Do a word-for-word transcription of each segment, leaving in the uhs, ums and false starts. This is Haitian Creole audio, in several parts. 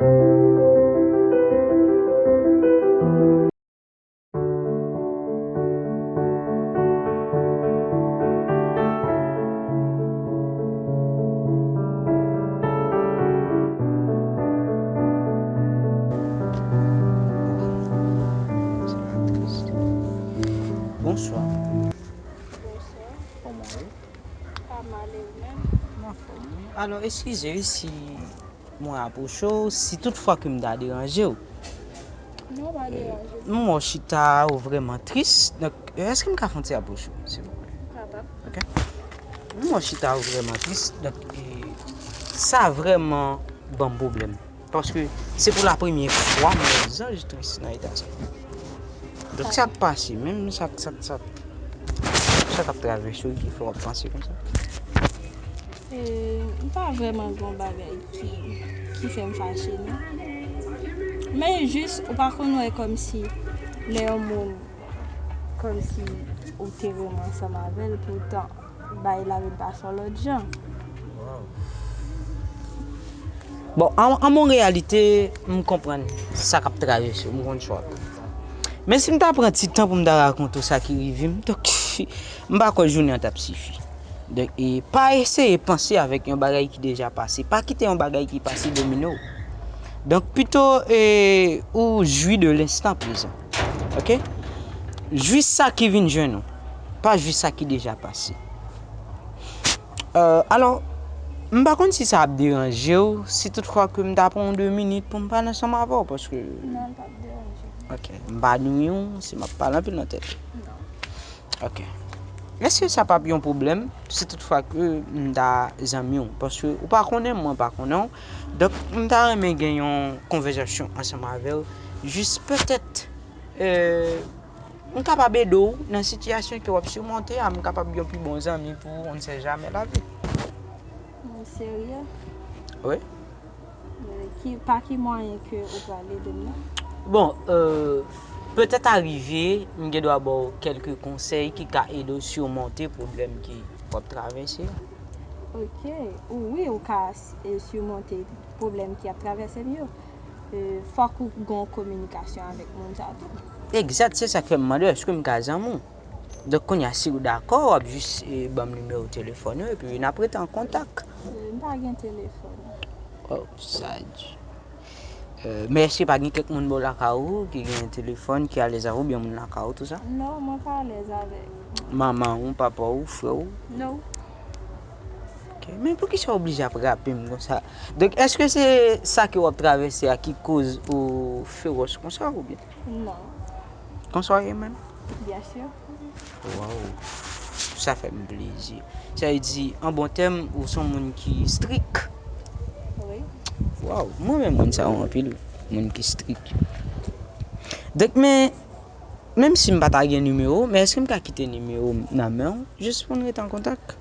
Bonswa. Bonswa. Kòman w ye? Pa mal, e ou menm? M anfòm wi. Alò, eskize wi si mwen apwoche w, si toutfwa ke m ta deranje w. Non, pa deranje. M wè w chita, ou vrèman tris. Donk, èske m ka fè yon ti apwoche w, silvouplè? Kapab. Ok. M wè w chita, ou vrèman tris. Donk, e, sa vrèman ban m pwoblèm. Paske se pou la premyè fwa m wè zanj tris nan eta sa. Donk, sa k pase menm, sa, sa, sa, sa k ap travèse w ki fè w ap panse konsa? E, m pa vrèman gen yon bagay ki, ki fè m fache, non. Men jis, ou pa konn wè kòmsi lè yon moun, kòmsi ou te renmen ansanm avè l, poutan bagay la vin pase yon lòt jan. Bon, an, an, an reyalite, m konprann sa k ap travèse w, m konn sa w ap di. Men si m ta pran ti tan pou m ta rakonte w sa ki rive m, donk, m pa kwè jounen an t ap sifi. Donk, e, pa eseye panse avèk yon bagay ki deja pase. Pa kite yon bagay ki pase domine w. Donk, pito, e, ou jwi de lenstan prezan. Ok? Jwi sa ki vin jwenn ou. Pa jwi sa ki deja pase. Euh, alò, m pa konn si sa ap deranje w, si toutfwa ke m ta pran yon de minit pou m pale ansanm avè w, paske... Non, l p ap deranje. Ok, m pa nwi w, si m ap pale anpil nan tèt ou. Non. Ok. Èske sa p ap yon pwoblèm, si toutfwa ke m ta zanmi w? Paske ou pa konnen m, mwen pa konnen w. Donk, m ta renmen gen yon konvèsasyon ansanm avè w, jis petèt, euh, m kapab ede w nan sitiyasyon ke w ap simonte a, m kapab yon pi bon zanmi pou ou, on ne sait jamais la vie. Ou serye? Wi. Euh, ki, pa ki mwayen ke ou pral ede m nan? Bon, euh, petèt arive, m gen dwa ba w kèlke konsèy ki ka ede w simonte pwoblèm ki w ap travèse a. Ok. Wi, ou ka, euh, simonte pwoblèm ki ap travèse m yo. Euh, fòk ou gen yon kominikasyon avèk moun sa tou. Egzat, se sa k fè m mande w, èske m ka zanmi w? Donk, kounye a, si w dakò, w ap jis, e, ban m nimewo telefòn ou, epi n ap rete an kontak. E, m pa gen telefòn. Oh, sa di. E, men èske pa gen kèk moun bò lakay ou ki gen telefòn, ki alèz avè w, oubyen moun lakay ou, tou sa? Non, mwen pa alèz avèk. Manman ou, papa ou, frè ou? Non. Ok, men poukisa w oblije ap rape m konsa? Donk, èske se sa ke w ap travèse a ki koz ou fewòs konsa, oubyen? Non. Konsa w ye menm? Byen si. Waw. Sa fè m plezi. Sa vle di, an bon tèm, ou se yon moun ki strik. Wi. Waw, mwen renmen moun sa yo anpil. Moun ki strik. Donk, men, menm si m pa ta gen nimewo w, men èske m ka kite nimewo m nan men w, jis pou n rete an kontak?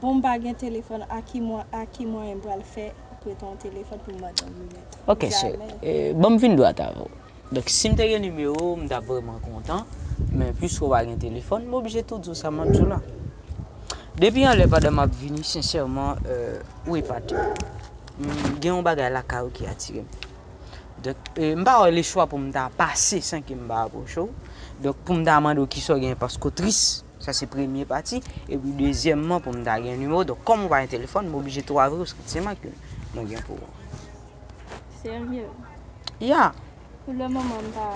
Bon, m pa gen telefòn, a ki mwa-, a ki mwayen m pral fè prete yon telefòn pou m mande yon linèt? Ok, sè. Jamè. E, ban m vin dwat avè w. Donk, si m te gen nimewo w, m t ap vrèman kontan. Men, piske w pa gen telefòn, m oblije tou di w sa m ap di w la. Depi anlè, pandan m ap vini, sensèman, euh, ou epate m. M gen yon bagay lakay ou ki atire m. Donk, euh, m pa wè lechwa pou m ta pase san ke m pa apwoche w. Donk, pou m ta mande w kisa w gen paske w tris, sa se premye pati. Epi, dezyèmman, pou m ta gen nimewo w. Donk, kòm ou pa gen telefòn, m oblije tou avè w, se sentiman ke mwen gen pou ou. Serye? Ya. Pou le moman, m pa,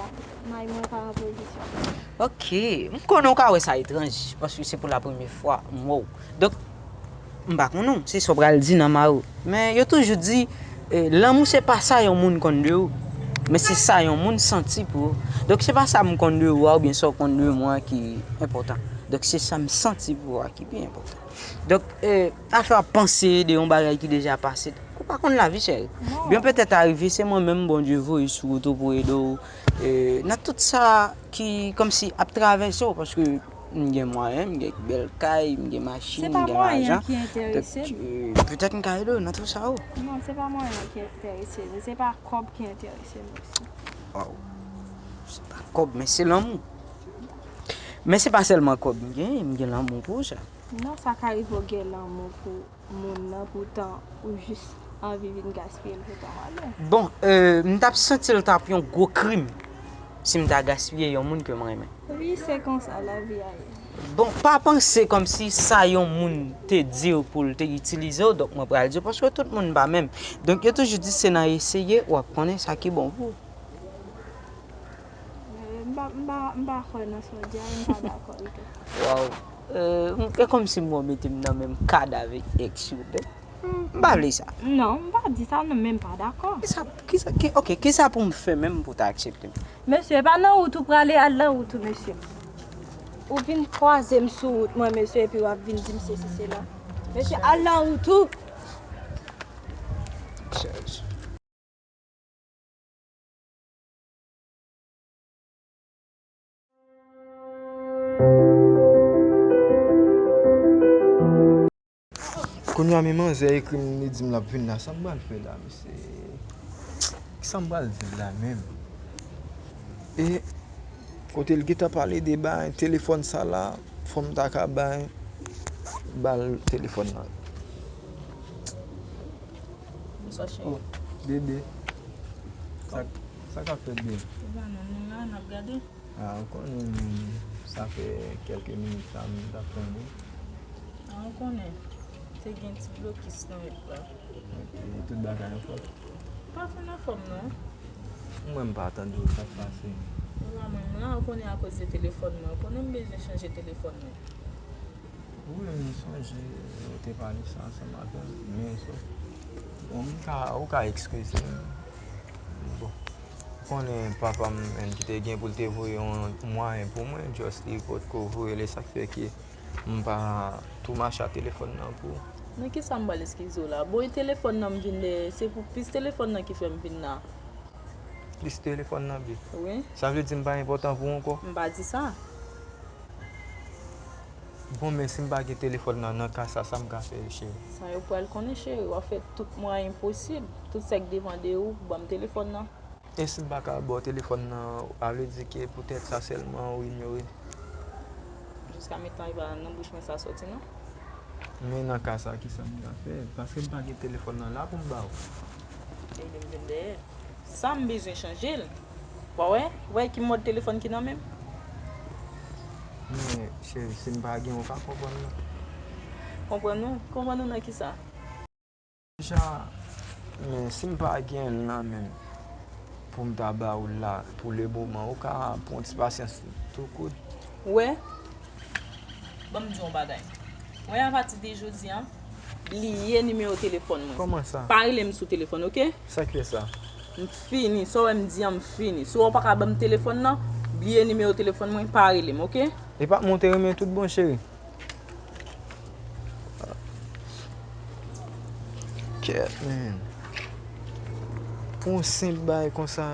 may mwen pa an pozisyon. Ok. M konnen w ka wè sa etranj, paske se pou la premye fwa m wè w. Donk, m pa konnen w, se sa w pral di nan mari w. Men yo toujou di, eh, lanmou se pa sa yon moun konn de ou, men se sa yon moun santi pou ou. Donk, se pa sa m konn de ou a, oubyen sa w konn de mwen ki enpòtan. Donk, se sa m santi pou ou a ki pi enpòtan. Donk, eh, afè w ap panse de yon bagay ki deja pase, ou pa konn lavi, cheri. Non. Byen petèt arive, se mwen menm Bondye voye sou wout ou pou ede w, eh, nan tout sa ki kòmsi ap travèse w, paske m gen mwayen, m gen bèl kay, m gen machin, m gen lajan. Se pa mwayen ki enterese m. Donk, eh, petèt m ka ede w nan tout sa yo. Non, se pa mwayen ki enterese m. Se pa kòb ki enterese m osi. Waw. Se pa kòb, men se lanmou. Men se pa sèlman kòb m gen, m gen lanmou pou ou, cheri. Non, sa ka rive w gen lanmou pou moun nan, poutan ou jis anvi vin gaspiye l pou tan malè. Bon, euh, m t ap santi l t ap yon gwo krim si m ta gaspiye yon moun ke m renmen. Wi, se konsa lavi a ye. Bon, pa panse kòmsi sa yon moun te di w pou l te itilize w, donk mwen pral di w, paske tout moun pa menm. Donk, yo toujou di se nan eseye w ap konnen sa ki bon pou ou. Euh, m pa, m pa, m pa kwè nan sa w di a, m pa dakò l tou. Waw. Euh, m, e kòmsi m wè w mete m nan menm kad avèk ex yo, tou. M pa vle sa. Non, m pa di sa, non, men m pa dakò. Kisa, kisa, ki, ok, kisa pou m fè menm pou w ta aksepte m? Mesye, e pa nan wout ou prale, al nan wout ou, mesye. Ou vin kwaze m sou wout mwen, mesye, epi w ap vin di m sesi, sela. Mesye, al nan wout ou. Chèch. Kounye a, men manzè ekri m, li di m l ap vin la. Sa m pral fè la, mesye? Kisa m pral di l la menm? E kote l gentan pale de bay telefòn sa la, fò m ta ka bay, ba l telefòn nan. Bonswa, cheri. Oh, bebe. Sa, sa k ap fèt, bebe? Ou pa nan, nou la, n ap gade. Ah, ou konnen, sa fè kèlke minit sa m t ap tann ou. Ah, ou konnen, te gen ti blokis nan wout la. Ok, tout bagay anfòm? Pa fin anfòm, non. Mwen, m pa tande w, sa k pase? Ou la, mwen, mwen, ou konnen, akoz de telefòn mwen. Ou konnen m bezwen chanje telefòn mwen. Wi, m sonje ou te pale sa ansanm avè m, men se, bon, m ka, ou ka eskize m. Bon, ou konnen papa m menm ki te gen pou l te voye yon mwayen pou mwen, just li potko voye l, e sa k fè ke m pa tou mache a telefòn nan pou. Nan kisa m pral eskize w la? Bon, e telefòn nan m vin dèyè, se pou plis telefòn nan ki fè m vin la. Plis telefòn nan, bi? Wi. Sa vle di m pa enpòtan pou ou ankò? M pa di sa. Bon, men si m pa gen telefòn nan, nan ka sa, sa m ka fè, cheri? Sa yo pral konnen, cheri. W ap fè tout mwayen posib, tout sa k depann de ou, ban m telefòn nan. E si m pa ka ba w telefòn nan, a vle di ke poutèt sa sèlman ou inyore m? Jiska mentan, e pa nan bouch mwen sa sòti, non. Men nan ka sa, kisa m ka fè? Paske m pa gen telefòn nan la pou m ba w. Ede m vin dèyè. Sa m bezwen chanje l. W a wè? W a wè ki mòd telefòn ki nan men m? Men, cheri, si m pa gen, ou pa konprann non. Konprann ou? Konprann ou nan kisa? Deja, men si m pa gen l nan men m pou m ta ba ou l la pou le moman, ou ka pran ti pasyans tou kout. Ou wè? Ban m di w yon bagay. Ou wè, apati de jodi a, bliye nimewo telefòn mwen. Kòman sa? Pa rele m sou telefòn, oke? Sa k fè sa? M fini. Sa w wè m di a, m fini. Si w pa ka ban m telefòn nan, bliye nimewo telefòn mwen, pa rele m, oke? E pa m ou te renmen tout bon, cheri? Kèt, men. Pou yon senp bagay konsa,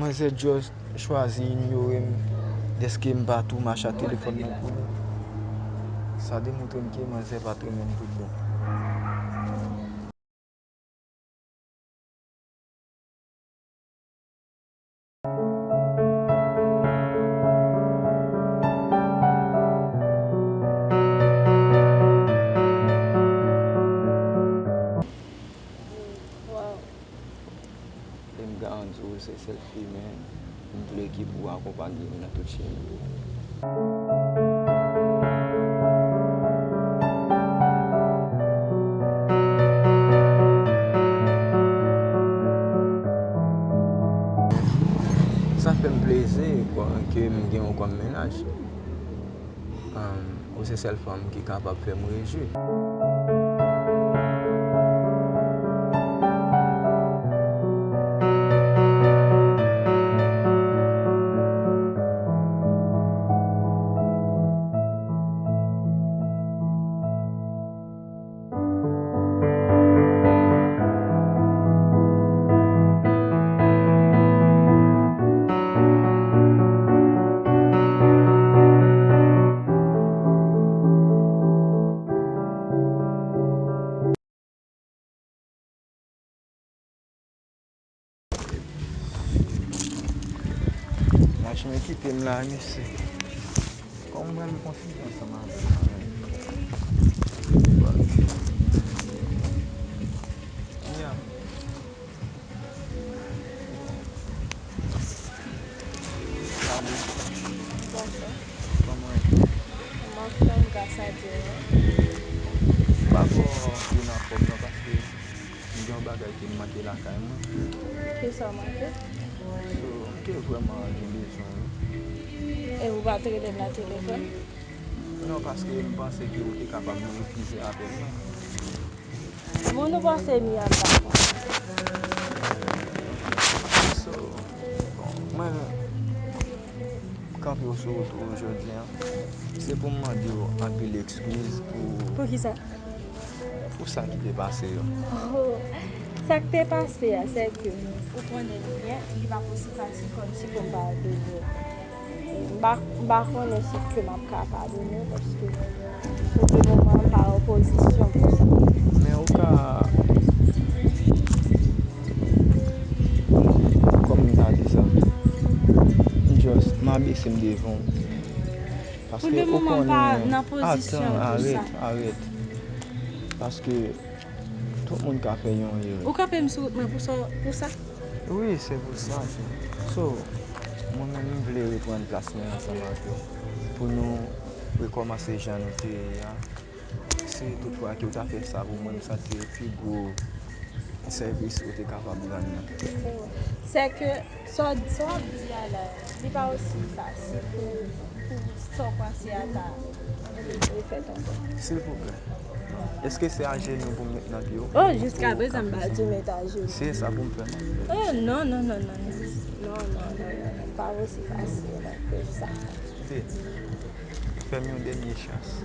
manzè just chwazi inyore m dèske m pa tou mache a telefòn nan pou li. Sa demontre m ke manzè pa t renmen m tout bon. E m garanti w se sèl fi, men m vle ki pou akonpanye m nan tout chemen. Sa fè m plezi ke m gen w kòm mennaj. Ou se sèl fanm ki kapab fè m rejwi. Lajan kite m la, mesye. Kòman m pral konfini ansanm avè l la menm? Fuck. Sa di w? M pa twò vin anfòm non, paske m gen yon bagay ke m manke lakay mwen. Kisa w manke? So, m te vrèman gen bezwen wi. E ou pa t rele m nan telefòn? Non, paske m panse ke ou te kapab refize apèl mwen. Moun ou panse m ye anba? So, bon, mwen kanpe w sou wout ou jodi a. Se pou m mande w anpil ekskiz pou Pou kisa? Pou sa ki te pase yo. Oh, sa k te pase a, se ke ou konnen li byen, li pa posib fasil kòmsi pou m padone w. M pa, m pa konnen si ke m ap ka padone w, paske pou le moman, m pa an pozisyon pou sa. Men ou ka, kòman m ta di sa? M just, m abese m devan w. Paske ou konnen, atan, arèt, arèt. Paske tout moun ka fè yon erè. Ou kanpe m sou wout mwen pou sa, pou sa? Wi, se pou sa. So, mwen menm, m vle reprann plas mwen ansanm ak yo. Pou nou rekòmanse jan nou te ye a. Si toutfwa ke w ta fè sa pou mwen, m santi pi gwo sèvis ou te kapab rann nan. Se ke sa w, sa w ap di a la, li pa osi fasil pou, pou sa w panse a ta refèt ankò. Silvouplè, èske se ajenou pou m met nan pye w? Oh, jiska prezan m pa di w met ajenou. Se sa pou m fè. Oh, non, non, non, non, non. Non, non, non, non, non. Pa osi fasil ke sa. Tande, fè m yon dènye chans.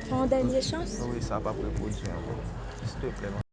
Yon dènye chans? Wi, sa p ap repwodui ankò. Silvouplè.